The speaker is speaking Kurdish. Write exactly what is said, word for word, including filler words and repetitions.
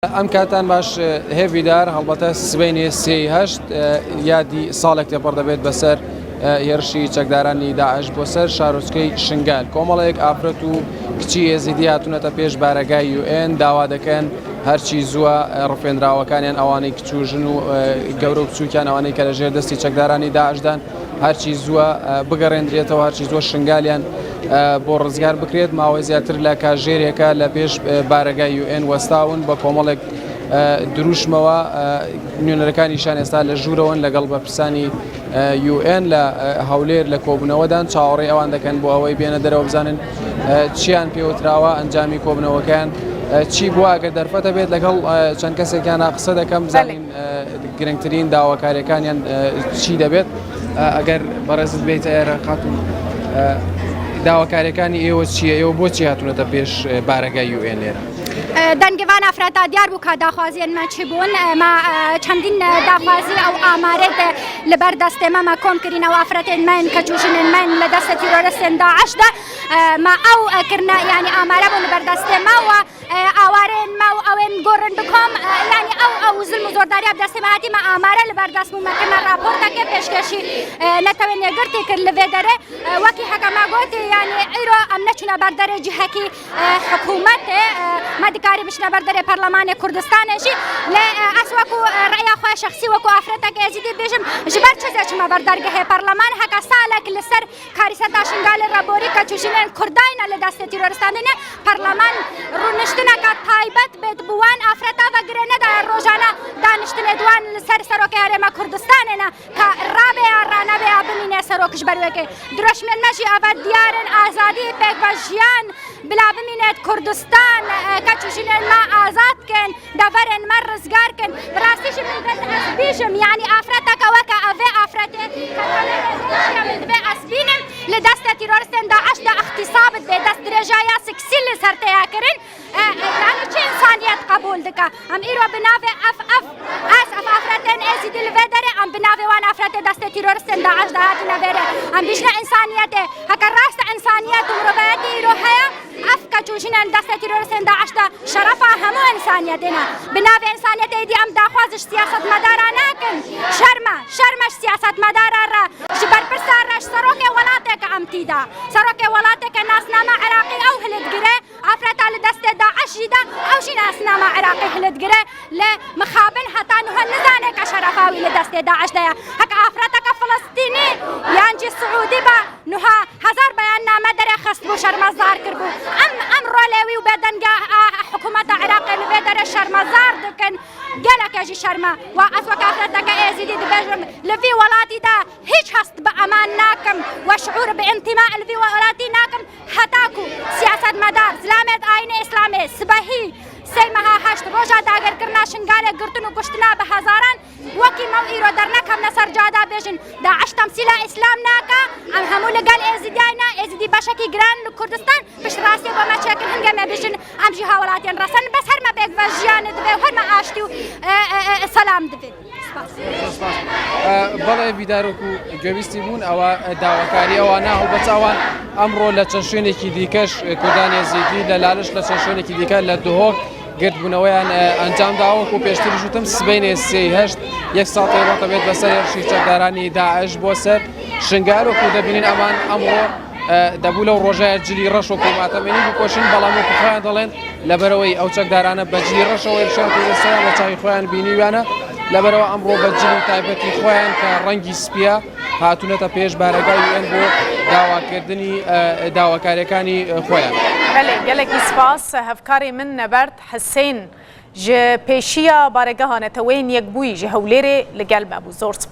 ئەم کاتان باش، هێڤیدار، هەڵبەتە سبەینێ سێی هەشت، یادی ساڵێک تێپەڕ دەبێت بەسەر هێرشی چەکدارانی داعش بۆ سەر شارۆچکەی شنگال. کۆمەڵێک ئافرەت و کچی ئێزیدی هاتوونەتە پێش بارەگای UN، داوا دەکەن هەرچی زووە ڕفێنراوەکانیان، ئەوانەی کچ و ژن و گەورە و بچووکیان، ئەوانەی کە لە ژێر دەستی چەکدارانی داعشدان، هەرچی زووە بگەڕێندرێتەوە، هەرچی زووە شنگالیان بۆ ڕزگار بکرێت. ماوەی زیاتر لە کاژێرێکە لە پێش بارەگای UN وەستاون، بە کۆمەڵێک دروشمەوە. نوێنەرەکانیشان ئێستا لە ژوورەوەن، لەگەڵ بەرپرسانی UN لە هەولێر لە کۆبوونەوەدان، چاوەڕێی ئەوان دەکەن بۆ ئەوەی بێنە دەرەوە، بزانن چیان پێوتراوە، ئەنجامی کۆبوونەوەکەیان چی بووە. ئەگەر دەرفەتە بێت، لەگەڵ چەند کەسێکیان قسە دەکەم، بزانین گرنگترین داواکاریەکانیان چی دەبێت. ئەگەر بەڕێزت بێتە ئێرە، خاتوو، داواکاریەکانی ئێوە چییە؟ ئێوە بۆچی هاتوونەتە پێش بارەگای UN لێرە؟ دەنگڤان ئافرەتا دیار بوو کە داخوازیان مە چی بوون. مە چەندین داخوازی ئەو ئامارێت لەبەر دەستێ مە، مە کۆم کرین ئەو ئافرەتێن مەن کە جوژنێن مەن لە دەستە تیرۆرستێن داعشدا. مە ئەو کردنە، یعنی ئامارە بوو لەبەر دەستێ مە و ئاوارێن مە و ئەوێن گۆڕن بکۆم، یعنی ئەو، ئەو زلم و زۆرداریا بدەستێ مە هاتی مە ئامارە لەبەر دەست بوو، مە کردنە راپۆرتەکە پێشکەشی نەتەوێن یەگرتی کرد لە vê derê. وەکی هەکە مە گۆتی، یعنی ئیرۆ ئەم نەچوونە بەردەرێ جیهەکی حکوومەتێ، مە دکاری بچنە بەردەرێ پەرلەمانێ کوردستانێشی. لێ ئەس وەکو ڕەیا خۆ شخصی، وەکو ئافرەتەک ئێزیدی بێژم، ji ber çi ez çima ber dergehê perleman. Heke salek li ser karîseta Şingalê re borî keçûjinên Kurdayna li destê tîroristandinê, perleman rûniştineke taybet bêt bi wan afreta ve gire nedaye, rojane daniştinê di wan li ser serokê herêma Kurdistanê ne, ka rabe ya ranebe ya bimîne serok ji ber wekê. Diroşmên me jî eve diyar in, azadî, pêkvejiyan, bila bimîne Kurdistan, keçûjinên me azad kin. Deverên me rizgar kin. Bi rastî jî min divê ez bîjim, yanî afreteke weke ev ê afretê, min divê ez bînim, li destê tîroristên DAIŞ de îxtîsab dibe, destdirêjaya siksî li ser tê ya kirin. E, e, yanî çi însaniyet qebûl dike? Em îro bi navê ev, ev, ez, ev afretên êzîdî li vê derê, em bi navê wan afretê destê tîroristên DAIŞ de hatine vêrê. Em bîjine însaniyetê. Heke rast însaniyet û mirovayetî îro heye, ev keç û jinên destê tîroristên DAIŞ de şerefa hemû însaniyetê ne. Bi navê însaniyetê êdî em daxwaz ji siyasetmedara nakin. Şerm e, şerm e ji siyasetmedara re, ji berpirsa re, ji serokê welatê ke em tî de. Serokê welatê ke nasname Iraqî ew hildigire, afreta li destê DAIŞ jî de ew jî nasname Iraqî hildigire. Lê mixabin heta niha nizane ke şerefa wî li destê DAIŞ de ye. Heke afreteke Filistînî yan jî Siûdî be, niha hezar beyanname derêxist bû, şermezar kirbû. Em, em rolê wî û bêdenge, a, hikûmeta Iraqê li vê derê şermezar dikin. Geleke jî şerm e. Wa ez weke afreteke êzîdî dibêjim, li vî welatî de hîç hest bi eman nakim. We şiûr bi întîma li vî welatî nakim. Heta ku siyasetmedar, zilamêrd ayînê Îslamê, sibehî sê meha heşt roja dagirkirina Şingalê, girtin û kuştina bi hezaran, wekî me û îro dernekevne ser cada bêjin, DAIŞ temsîla Îslam nake, em hemû li gel Êzidiyayê ne, Êzidî beşekî giran li Kurdistan, piştrastiyê bo me çêkin, hingê me bêjin, em jî hawlatên resen, bes her me pêk ve jiyanê divê û her me aştî û, e, e, e, selam divê. Spas. Spas. E, بەڵێ، ڤیدارۆک و گوێبیستی بوون، ئەوە داواکاری ئەوانە، هەڵبەت ئەوان ئەمڕۆ لە چەند شوێنێکی دیکەش، کوردانی ئێزیدی لە لالش، لە چەند شوێنێکی دیکە لە دهۆک گردبوونەوەیان، ئە، ئەنجام داوە. وەکو پێشتر ژوتم، سبەینێ سێی هەشت، یەک ساڵ تێپەڕ دەبێت بەسەر هێرشی چەکدارانی داعش بۆ سەر شنگال. وەکو دەبینین، ئەمان ئەمڕۆ، ئە، دەبوو لەو ڕۆژەیە جلی ڕەش وەکو ماتەمێنی بپۆشن، بەڵام وەکو خۆیان دەڵێن، لەبەرەوەی ئەو چەکدارانە بە جلی ڕەشەوە هێرشیان کردە سەریان، بە چاوی خۆیان بینیویانە، لەبەرەوە ئەمڕۆ بە جلی تایبەتی خۆیان کە ڕەنگی سپیە، هاتوونەتە پێش بارەگای UN بۆ داواکردنی، ئە، داواکاریەکانی، ئە، خۆیان. Belê, gelekî spas. Hevkarê min Neberd Hisên ji pêşiya Baregeha Neteweyên Yekbûyî ji Hewlêrê li gel me bû. Zor spas.